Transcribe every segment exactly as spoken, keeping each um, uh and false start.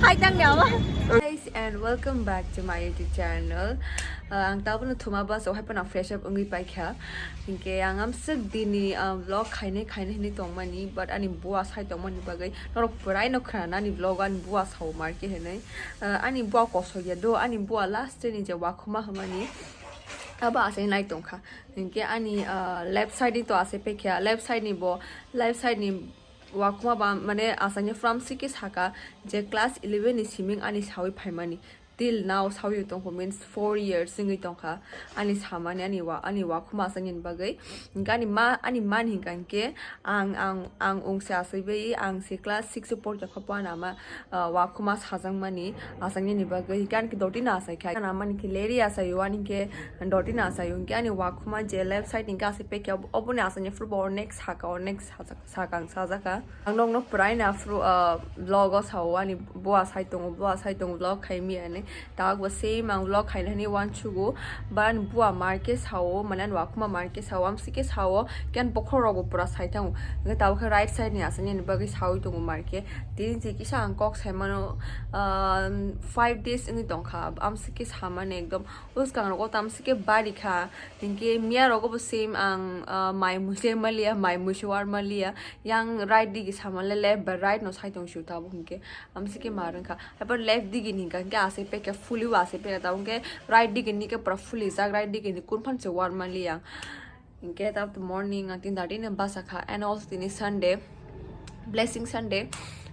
Hai tang ni ama. Guys, and welcome back to my YouTube channel. Uh, ang tabuk no thuma bus o hai phano fresh up wngwi paikha. Hinkhe ang amswk dini, uh, vlog khainai khainai hinwi tongmani, but ani bua sai tongmani bagwi norok pwrai no khna ani vlog ani bua sao marke hinwi. Uh, ani bua kosok ya do, ani bua last ni je wakhuma hwnmani abo asai nai tongkha. Hinkhe ani, uh, left side ni to asai paikha, left side ni bo, left side ni wakhuma ba, mane, asani from sike saka je class eleven ni siming ani sawi phaimani. Till now sawi tongkha, means four years wngwi tongkha ani samani, ani wa-, ani wakhuma asani bagwi. Hinkhe ani ma, ani man hinkha hinkhe ang, ang, ang ungse asai bai, ang se class six o porikha pho ani ama, ah, wakhuma sajakmani asani bagwi. Hinkhe ani doti no asai kha. Ani ama hinkhe leri asai o, ani hinkhe doti no asai o. Hinkhe ani wakhuma je left side hinkhe asai paikha, oboni asani phuru bo onek saka, onek sajak. Sakang sajaka. Ang nokno pwraina phru, ah, vlog o sao ani bua sai tongo, bua sai tongo vlog khai mi ani. Tabuk bo same ang vlog khainani uansugo. Ba ani bua marke sao, mane ani wakhuma marke sao, amsike sao, ken bokhorok bo pura sai tango. Hingke tabuk khe right side ni asani ani bagwi sawi tongo marke. Tini je kisa ang kok sai mano, ah, five days wngwi tongkha. Amsike samani ekdom bwskang rogo tamsike bari kha. Hinkhe miya rogo bo same ang, ah, mai mui se maliya, mai mui se war maliya. Yang right digi samanle left ba right no sai tong sio tabuk hinkhe. Amsike ma rwngkha. Haiphano left digi ni hinkha hinkhe asai paikha, fully o asai paikha tabuk hinkhe right digi ni khe pura fully jak, right digi ni kun phan se war maliya ang. Hinkhe tabuk morning ang tin thirty ni basa kha and also tini Sunday, blessing Sunday.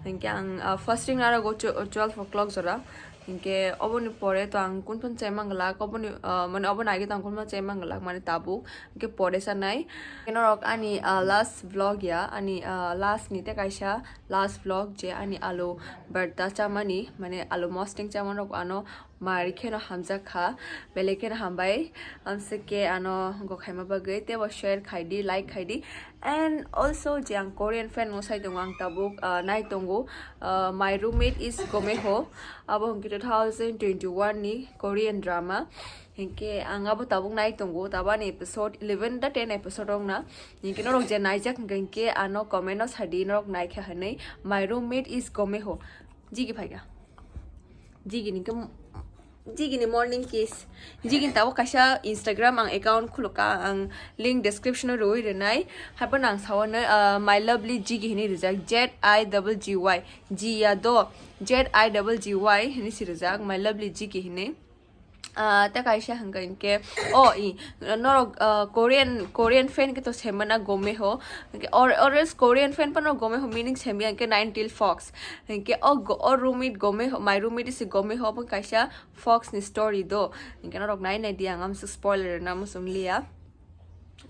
Hinkhe ang, ah, fasting narago tw-, twelve o'clock jora. Hinkhe oboni pore to ang kun phan chai manglak, oboni, ah, mane oboni age to ang kun phan chai manglak, mane tabuk. Hinkhe pore sanai. Hinkhe norok ani, ah, last vlog ya, ani, ah, last ni te kaisa last vlog je ani alu barta chamani, mane alu mosting chamani rok ano mari kheno hamjak kha, belai kheno hambai. Amsike ano gokhaima bagwi tebo share khai di, like khai di. And also je ang Korean fan no sai tongo ang tabuk, ah, nai tongo, ah, My Roommate is Gomeho, abo hwnkhe two thousand twenty-one ni Korean drama. Hinkhe ang abo tabuk nai tongo, tabuk ani episode eleven da ten episode wngna. Hinkhe norok je naijak hinkhe, hinkhe ano comment no sadi norok naikha hinwi, My Roommate is Gomeho. Jigi phaikha. Jigini khe, jigini morning kiss. Jigini tabuk kaisa Instagram ang account khulukha, ang link description o rwui rwnai. Haiphano ang saui rwnai, ah, My Lovely Jigi hinwi rijak, Z I double G Y. G ya do, Z I double G Y hinwi si rijak, My Lovely Jigi hinwi. Ah, tei kaisa hwnkha hinkhe, oh, i, norok, ah, Korean, Korean fan khe to semana Gomeho. Hinkhe or, or else Korean fan phano Gomeho meaning semya hinkhe nine tail fox. Hinkhe o go-, o roommate Gomeho, My Roommate is Gomeho bo kaisa fox ni story do. Hinkhe norok nai nai di, ang amswk spoiler rwna muchung liya.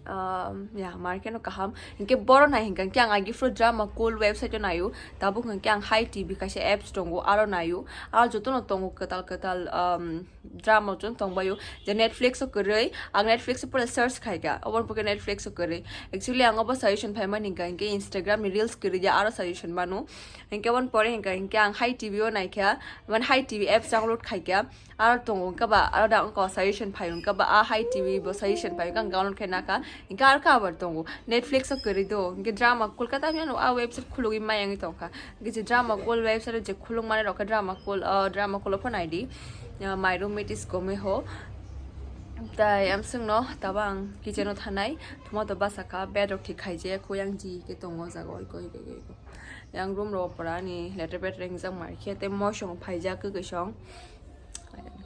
Um, ya, market no kaham. Hinkhe boro nai hinkha hinkhe ang agi phuru Drama Cool website o naio. Tabuk hinkhe ang Hi T V kaisa apps tongo, aro naio. Aro jotono tongo kwtal kwtal, um, drama chwng tongbaio. Je Netflix o kwrwi, ang Netflix o pura search khaikha. Oboni pore Netflix o kwrwi. Actually, ang obo suggestion phaimani hinkha hinkhe Instagram ni reels kwrwi ya, aro suggestion mano. Hinkhe oboni pore hinkha hinkhe ang Hi T V o naikha, mane Hi T V apps download khaikha. Aro tongo wngkha ba, aro da wngkha suggestion phai wngkha ba, a Hi T V bo suggestion phai wngkha, ang download khe nakha. Hinkhe aro kabar tongo, Netflix o kwrwi do, hinkhe Drama Cool khe tamo a website khulugwi maya wngwi tongkha. Hinkhe je Drama Cool website o je khuluk mani rok khe Drama Cool, o Drama Cool o pho naidi. Ah, My Roommate is Gomeho. Tai amswkno tabuk ang kitchen o thanai, tomato basa kha, bed rok thik khaijak, kuyang ji khe tongo o jaga o, iko, iko, iko, iko. Yang room rok pura ani letter pad ringjak mai khe, tei moisong phaijak kwkwi song.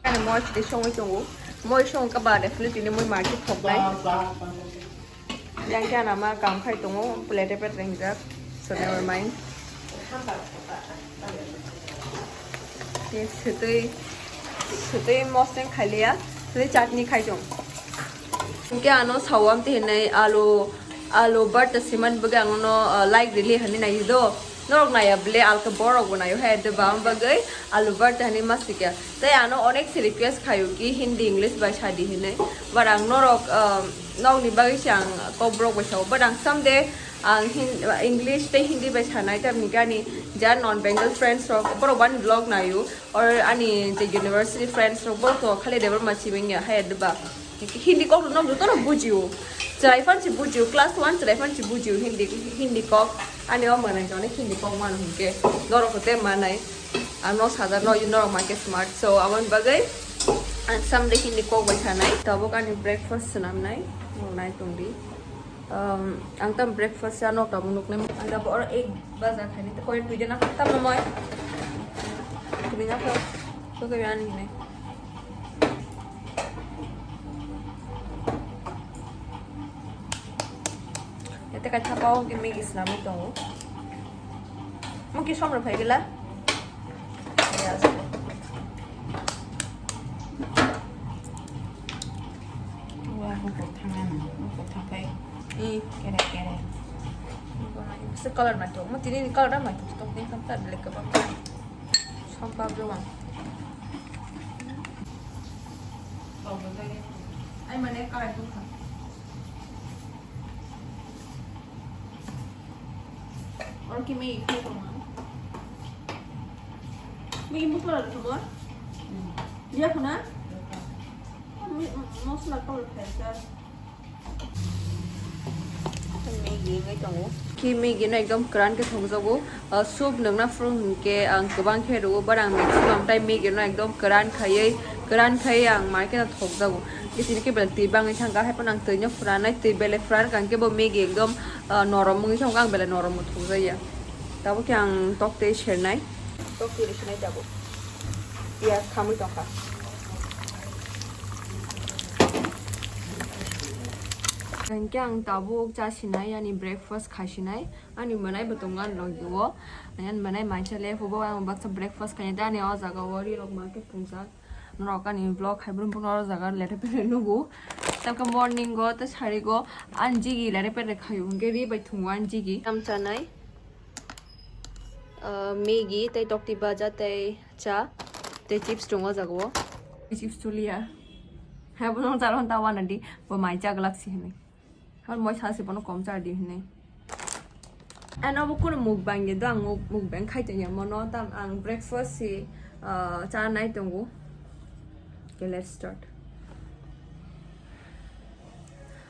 Ani moi songwi tongo. Moi song khe ba definitely moi market thoknai. Yang khe anama kam khai tongo, letter pad ringjak. So never mind. Tei swtwi, swtwi moseng khailiya, swtwi chutney khai tong. Hinkhe ano sawam tei hinwi alu, alu barta simani bagwi ang no, ah, like rili hinwi nai do. Norok naiya bwle alka borok bo naio hai de ba bagwi alu barta hinwi ma sikya. Tei ano onek se request khaio ki Hindi English bai sadi hinwi. But ang norok, ah, nokni bagwi se ang kokborok bai sao. But ang someday ang Hin-, English tei Hindi bai sanai tamni gani jar non Bengal friends rok borok bani vlog naio. Or ani je university friends rok bo to khali Debbarma sibing ya hai de ba. Hindi kok no joto no bujio. Chwrai phan si bujio, class one chwrai phan si bujio Hindi, Hindi kok. Ani o manai jone Hindi kok mano hinke. Norok hote manai. Ano sadar no, norok ma ke smart. So, aboni bagwi ang samde Hindi kok bai sanai. Tabuk ani breakfast swnamnai. Nai tongdi. Um, ang tam breakfast ya nok tabuk nuknai. Ang tabuk oro egg baja khaini. Koi twi jana tam no moi. Twi na kho. To ke ani hinai. Ete kaisa pao ke Maggi swnamwi tongo. Mo ki somro phai gela. Wah, buphur thangna nang, buphur thangpai. Hmm. Kere, kere. Se color ma to, mo tini ni color ma to, to ni kam ta black ka ba. Som pa bro ma. Ai mane color to kha. Oro ki Maggi khai tongma. Maggi masala rw thangma? Hmm. Dia khuna? Rw kha. Maggi masala color khai sa. Maggi wngwi tongo. Ki Maggi no ekdom kwran khe thokjago. Ah, soup nungna phuru hinkhe ang kwbang khe rwo, but ang maximum time Maggi no ekdom kwran khaiwi, kwran khaiwi ang market o thokjago. Tini khe belai twi bangwi thangkha, haiphano ang twi no phwranai, twi belai phwran kha hinkhe bo Maggi ekdom, ah, norom wngwi thangkha, ang belai norom bo thokjakya. Tabuk khe ang tok tei sernai. Tok twi sernai tabuk. Piyaj khamwi tongkha. Hinkhe ang tabuk cha sinai, ani breakfast khai sinai. Ani mwnai bo tongo ani logi o. Ani mwnai maisa le phubo ang baksa breakfast khainai tei ani o jaga o ri rok market pungjak. Norok ani vlog hai brum brum o jaga lete pere nugo. Tamkhe morning o tei sari go ani jigi lete pere khaio hinkhe ri bai thungo ani jigi. Tam chanai. Ah, Maggi tei tokti baja tei cha tei chips tongo o jaga o. Chips tuliya. Hai bo nang charo ta wana di bo mai cha glak si hinwi. Hal moi sa se bono kom cha di hinwi. Ano bo kuno mukbang de do ang muk-, mukbang khai tongya mono tam ang breakfast si, ah, cha nai tongo. Okay, let's start.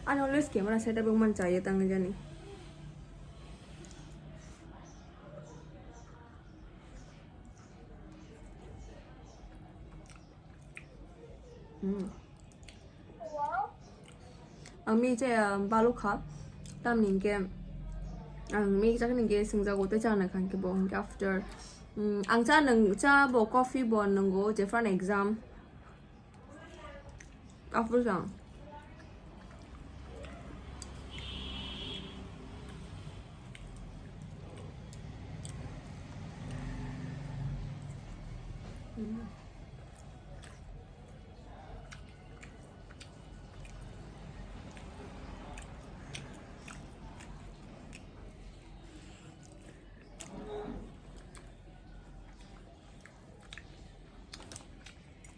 Ano always camera setup man cha ye tang jani. Hmm. Ang mi chaya balukha, tamni hinkhe ang mi chakhe hinkhe swngjago tei chana kha hinkhe bo hinkhe after, hmm, ang cha nung cha bo coffee bo nungo jephran exam. After sang.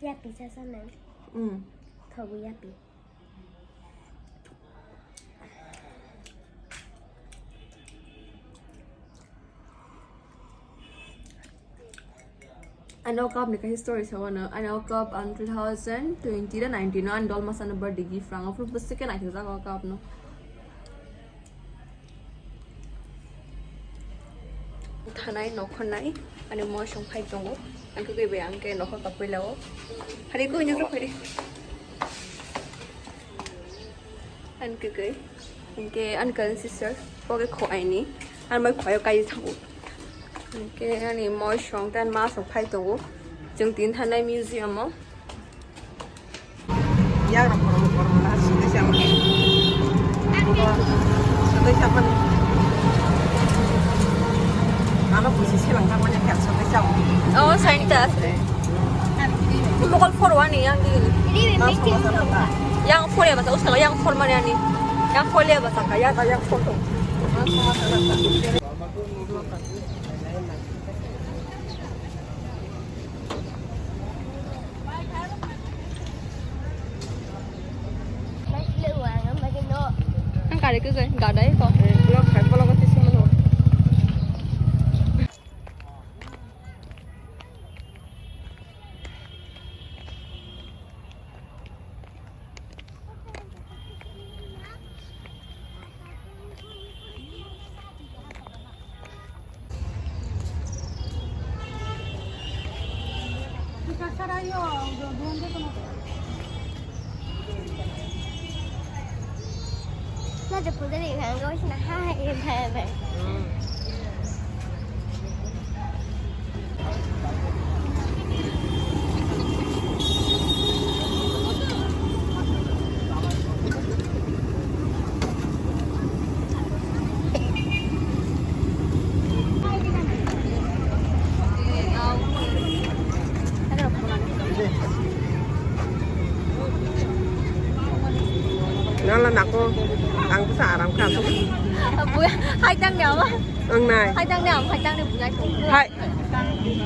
Yapi sasa nang. Hmm. Thogu yapi. Ano cup ni kaisa story sa wano. Ano cup ang two thousand twenty da nineteen no ang dolma sana birthday gift rang. After bus second I think o cup no. Thanai nokhornai ani moi song phai tongo. Ang khe bai ang khe nokhor kapui lao. Hari ko nyok phai. Ang khe kai. Ang khe ang kan sister. Poke kho aini. Ang mai khoyo kai thango. Ang khe ani moi song tan ma song phai tongo. Jeng tin thanai museum o. Yang rok borok borok na sudai sa mani. Sudai sa mani. Ano busi silang ka mani kya sudai sa mani. Oh, sain ta ase. Mokol phor wani yang di. Ma song sa ta. Yang phor ya bata usna yang phor mani ani. Yang phor ya bata ka yang yang phor to. Ma song sa ta. Ang kari ke gai gadai ko. Nacho pudari hango sina hai hai. Nala nako, ang bisa aram ka. Buya, hai tang ni ama. Ang nai. Hai tang ni ama, hai tang ni buya. Hai.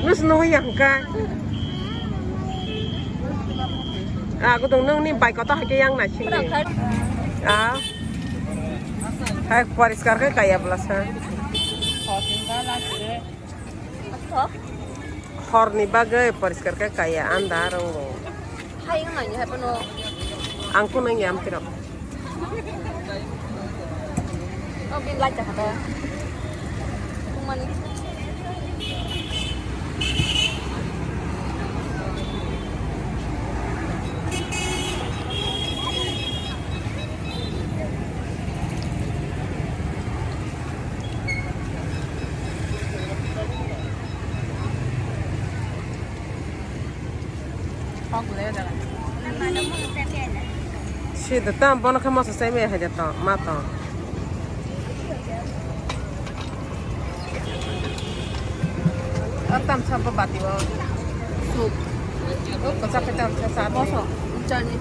Nus no yang ka. Aku tong nung ni bai kota hai ke yang nai sini. Ah. Hai poriskar ke kaya belasa. Horni bagwi poriskar khe kaya andar wngo. Hai wng nai ni hai phano. Ang phano wng ya amtwrok. Oh, bin light jaha ta. Mani. Sida tam bono khe moso chai maya hai da to ma to. Tam sa ba bati o. Sup. O ko sa pe tam sa sa. Moso. Chani.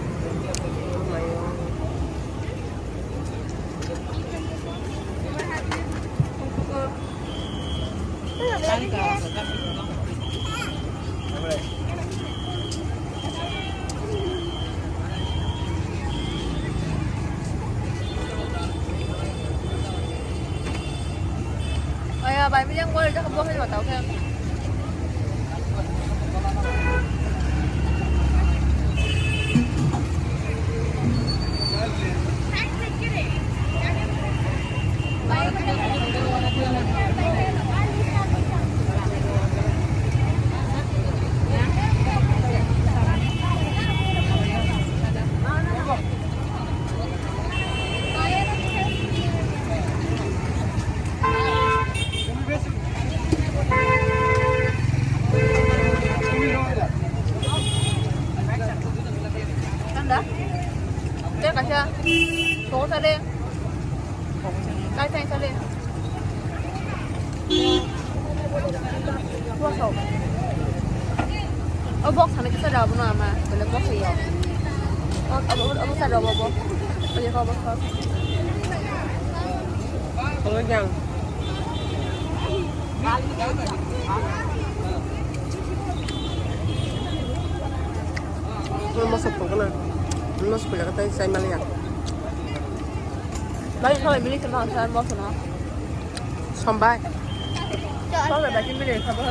Aya, bai, mi yang boleh dah buah ni matau kan. Tanda? Teh kaisa. Tunggu tadi. Kai tadi tadi. Boso. Oh, box sana kita dah bunuh ama. Boleh box ya. Oh, abu abu sana abu abu. Oh ya kau box. Kalau yang Moso pokona. Moso pokona tai sai maliya. Bai kawai mili kema sa moso na. Sombai. Kawai bai mili kema.